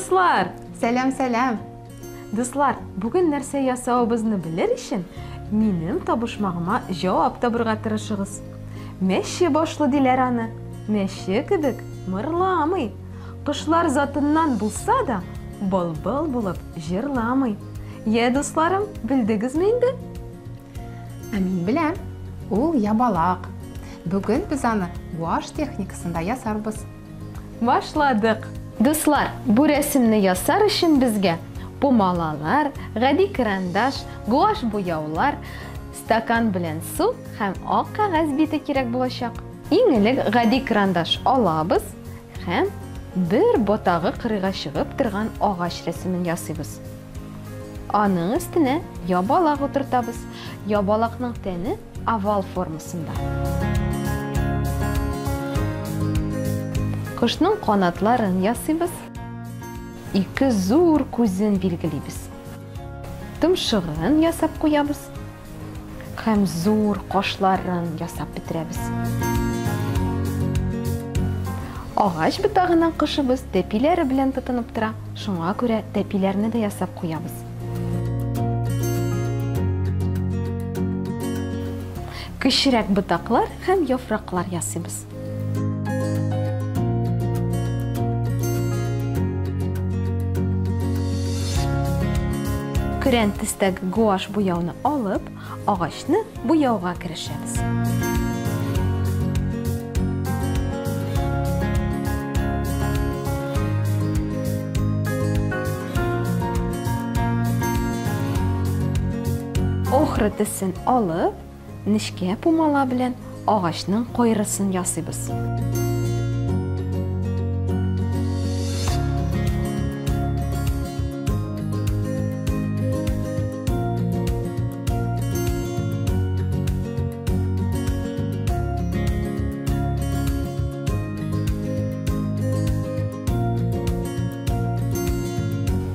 дуслар! Сәлам, сәлам! Дуслар, бүген нәрсә ясавыбызны белер өчен, минем табышмагыма җавап табырга тырышыгыз. Мәче башлы диләр аны. Мәче кебек мырламый. Кошлар затыннан булса да, былбыл булып җырламый. Йә, дусларым, белдегезме инде? Ә мин беләм. Ул ябалак. Бүген без аны гуашь техникасында ясарбыз. Башладык! Дуслар, бу рәсемне ясар өчен безгә пумалалар, гади карандаш, гуашь буяулар, стакан белән су һәм ак кәгазь бите кирәк булачак. Иң элек гади карандаш алабыз һәм бер ботагы кырыйга чыгып торган агач рәсемен ясыйбыз. Аның өстенә ябалак утыртабыз. Ябалакның тәне овал формасында. Кошның канатларын ясыйбыз. Ике зур күзен билгелибез. Томшыгын ясап куябыз. Һәм зур кашларын ясап бетерәбез. Агач ботагына кошыбыз тәпиләре белән тотынып тора, шуңа күрә тәпиләрне дә ясап куябыз. Кечерәк ботаклар һәм яфраклар ясыйбыз. Көрән төстәге гуашь буяуны алып, агачны буяуга керешәбез. Охра төсен алып, нечкә пумала белән агачның кайрысын ясыйбыз.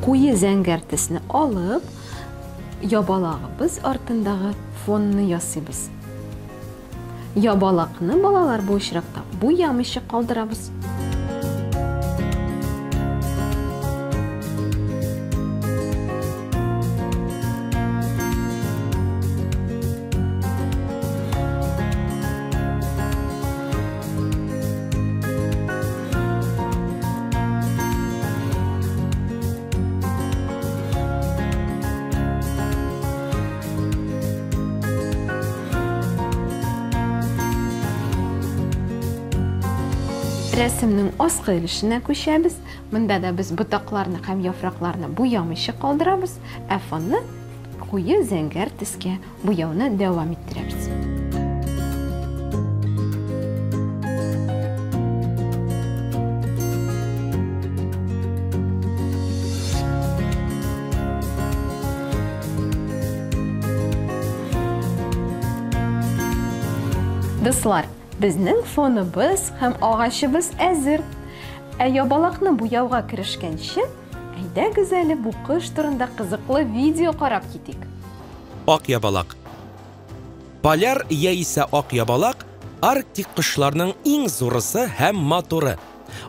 Куе зәңгәр төсне алып, ябалагыбыз артындагы фонны ясыйбыз. Ябалакны балалар бу очракта буямыйча калдырабыз. Рәсемнең аскы өлешенә күчәбез. Монда да без ботакларны һәм яфракларны буямыйча калдырабыз, ә фонны куе зәңгәр төскә буяуны дәвам иттерәбез. Дуслар, безнең фоныбыз һәм агачыбыз әзер. Ә ябалакны буяуга керешкәнче, әйдәгез әле бу кош турында кызыклы видео карап китик. Ак ябалак. Поляр яисә ак ябалак арктик кошларның иң зурысы һәм матуры.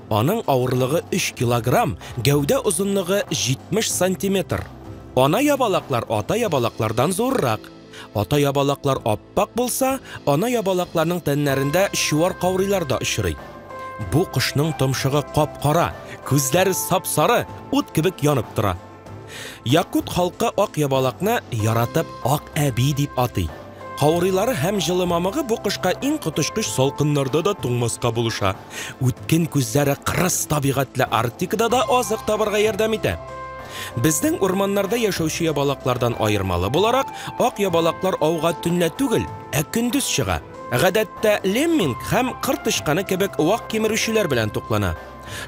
Аның авырлыгы 3 килограмм, гәүдә озынлыгы 70 сантиметр. Ана ябалаклар ата ябалаклардан зуррак. Ата ябалаклар аппак булса, ана ябалакларның тәннәрендә чуар каурыйлар да очрый. Бу кошның томшыгы кап-кара, күзләре сап-сары, ут кебек янып тора. Якут халкы ак ябалакны яратып ак әби дип атый. Каурыйлары һәм җылы мамыгы бу кошка иң коточкыч салкыннарда да туңмаска булыша. Үткен күзләре кырыс табигатьле Арктикада да азык табарга ярдәм итә. Безнең урманнарда яшәүче ябалаклардан аермалы буларак, ак ябалаклар ауга төнлә түгел, ә көндез чыга. Гадәттә лемминг һәм кыр тычканы кебек вак кимерүчеләр белән туклана.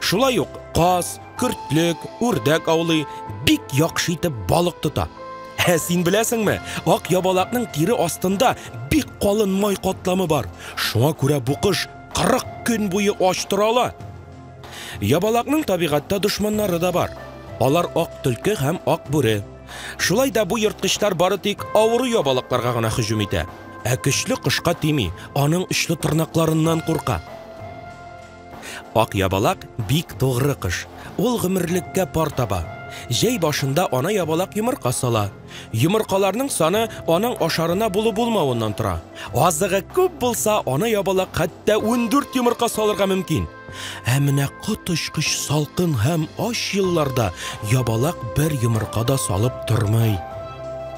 Шулай ук каз, көртлек, үрдәк аулый, бик яхшы итеп балык тота. Ә син беләсеңме, ак ябалакның тире астында бик калын май катламы бар. Шуңа күрә бу кош 40 көн буе ач тора ала. Ябалакның табигатьтә дошманнары да бар. Алар ак төлке һәм ак бүре. Шулай да бу ерткычлар бары тик авыру ябалакларга гына һөҗүм итә. Ә көчле кошка тими, аның очлы тырнакларыннан курка. Ак ябалак бик тугры кош. Ул гомерлеккә пар таба. Җәй башында ана ябалак йомырка сала. Йомыркаларның саны аның ашарына булу-булмавыннан тора. Азыгы күп булса, ана ябалак хәтта 14 йомырка салырга мөмкин. Ә менә коточкыч салкын һәм ач елларда ябалак бер йомырка да салып тормый.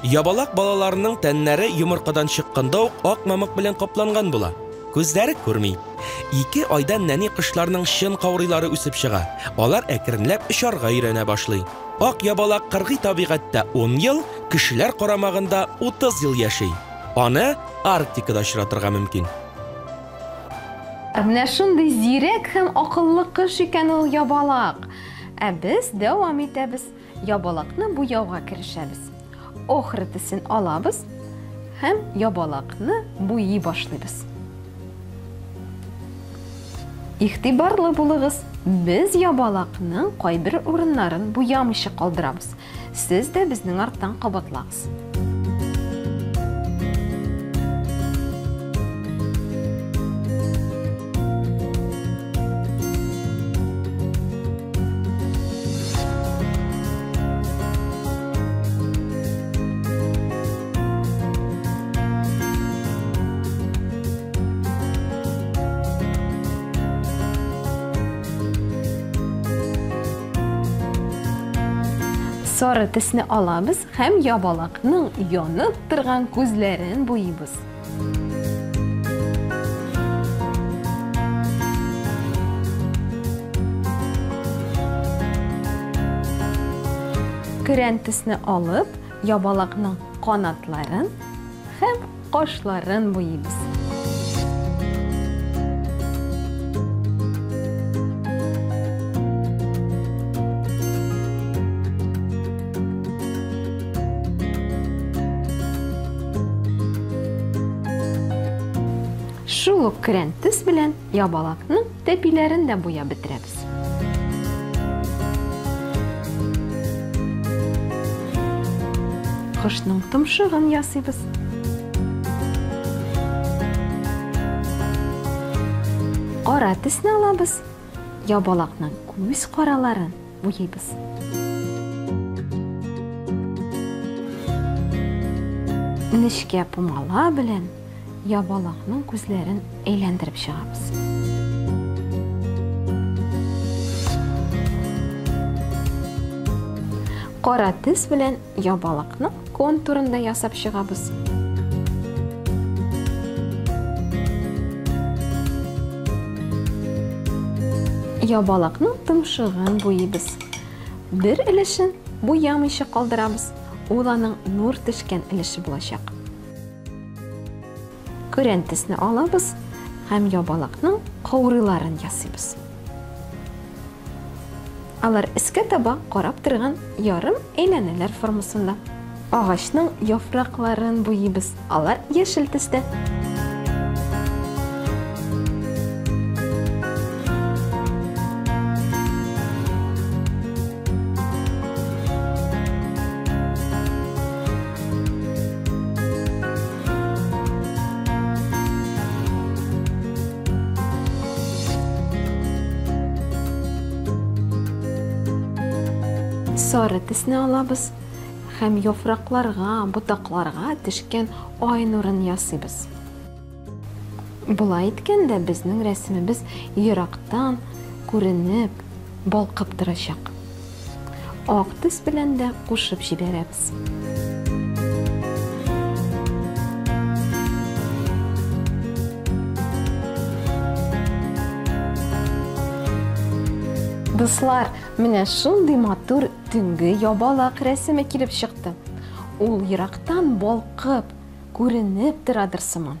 Ябалак балаларының тәннәре йомыркадан чыкканда ук ак мамык белән капланган була. Күзләре күрми. Ике айдан нәни кошларның чын каурыйлары үсеп чыга. Алар әкренләп очарга өйрәнә башлый. Ак ябалак кыргый табигатьтә 10 ел, кешеләр карамагында 30 ел яши. Аны Арктикада очратырга мөмкин. Менә шундый зирәк һәм акыллы кош икән ул ябалак. Ә без дәвам итәбез. Ябалакны буяуга керешәбез. Охра төсен алабыз һәм ябалакны буйый башлыйбыз. Игътибарлы булыгыз, без ябалакның кайбер урыннарын буямыйча калдырабыз. Сез дә безнең арттан кабатлагыз. Сары төсне алабыз һәм ябалакның янып торган күзләрен буйыбыз. Көрән төсне алып, ябалакның канатларын һәм кашларын буйыбыз. Шул ук көрән төс белән ябалакның тәпиләрен дә буяп бетерәбез. Кошның томшыгын ясыйбыз. Кара төсне алабыз, ябалакның күз караларын буйыйбыз. Нечкә пумала белән ябалакның күзләрен әйләндереп чыгабыз. Кара төс белән ябалакның контурын да ясап чыгабыз. Ябалакның томшыгын буйыбыз. Бер өлешен буямыйча калдырабыз. Ул аның нур төшкән өлеше булачак. Көрән төсне алабыз һәм ябалакның каурыйларын ясыйбыз. Алар өскә таба карап торган ярым әйләнәләр формасында. Агачның яфракларын буйыбыз. Алар яшел төстә. Сары төсне алабыз һәм яфракларга, ботакларга төшкән ай нурын ясыйбыз. Болай иткәндә безнең рәсемебез ерактан күренеп, балкып торачак. Ак төс белән дә кушып җибәрәбез. Дуслар, менә шундый матур төнге ябалак рәсеме килеп чыкты. Ул ерактан балкып, күренеп торадыр сыман.